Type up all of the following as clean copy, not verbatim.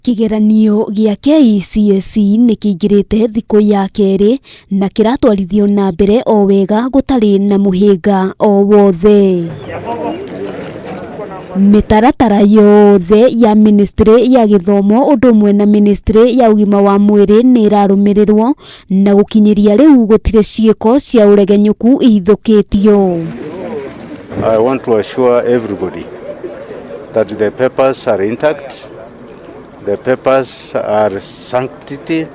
Kĩgeranio gĩa KCSE nĩ kĩingĩrĩte thikũ ya kerĩ na kĩratwarithio na mbere o wega gũtarĩ na mũhĩnga o wothe. Mĩtaratara yothe ya ministry ya gĩthomo ũndũ ũmwe na ministry ya ũgima wa mwĩrĩ nĩ ĩrarũmĩrĩrwo na gũkinyĩria rĩu gũtirĩ ciĩko cia ũregenyũku ihithũkĩtio. I want to assure everybody that the papers are intact, the papers are sanctity.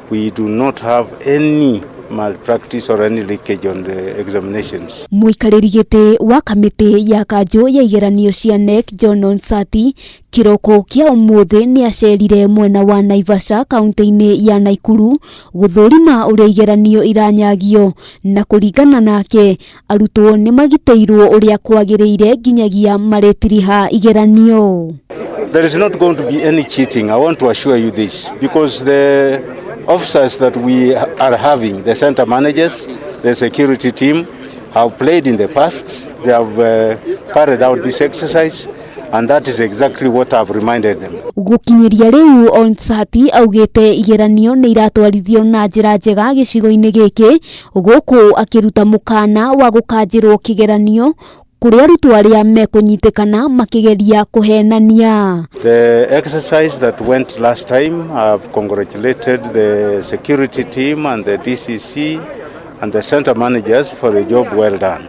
We do not have any malpractice or any leakage on the examinations. Mũikarĩri gĩtĩ wa kamĩtĩ ya kanjũ ya igeranio cia KNEC John Onsati kĩroko kĩa ũmũthĩ nĩ acerire mwena wa Naivasha kaunti-inĩ ya Naikuru gũthũrima ũrĩa igeranio iranyagio na kũringana nake arutwo nĩ magitĩirwo ũrĩa kwagĩrĩire nginyagia marĩtiriha igeranio. There is not going to be any cheating. I want to assure you this because the officers that we are having, the center managers, the security team, have played in the past. They have carried out this exercise, and that is exactly what I've reminded them. Gũkinyĩria rĩu Onsati augĩte igeranio nĩ iratwarithio na njĩra njega gĩcigo-inĩ gĩkĩ gũkũ akĩruta mũkana wa gũkanjĩrwo kĩgeranio kũrĩ arutwo arĩa mekũnyitĩkana makĩgeria kũhenania. The exercise that went last time, I've congratulated the security team and the DCC and the center managers for a job well done.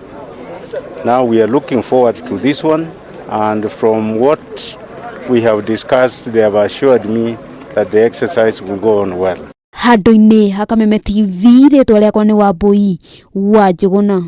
Now we are looking forward to this one, and from what we have discussed, they have assured me that the exercise will go on well. Handũ-inĩ ha Kameme TV rĩtwa rĩakwa nĩ Wambui wa Njũgũna.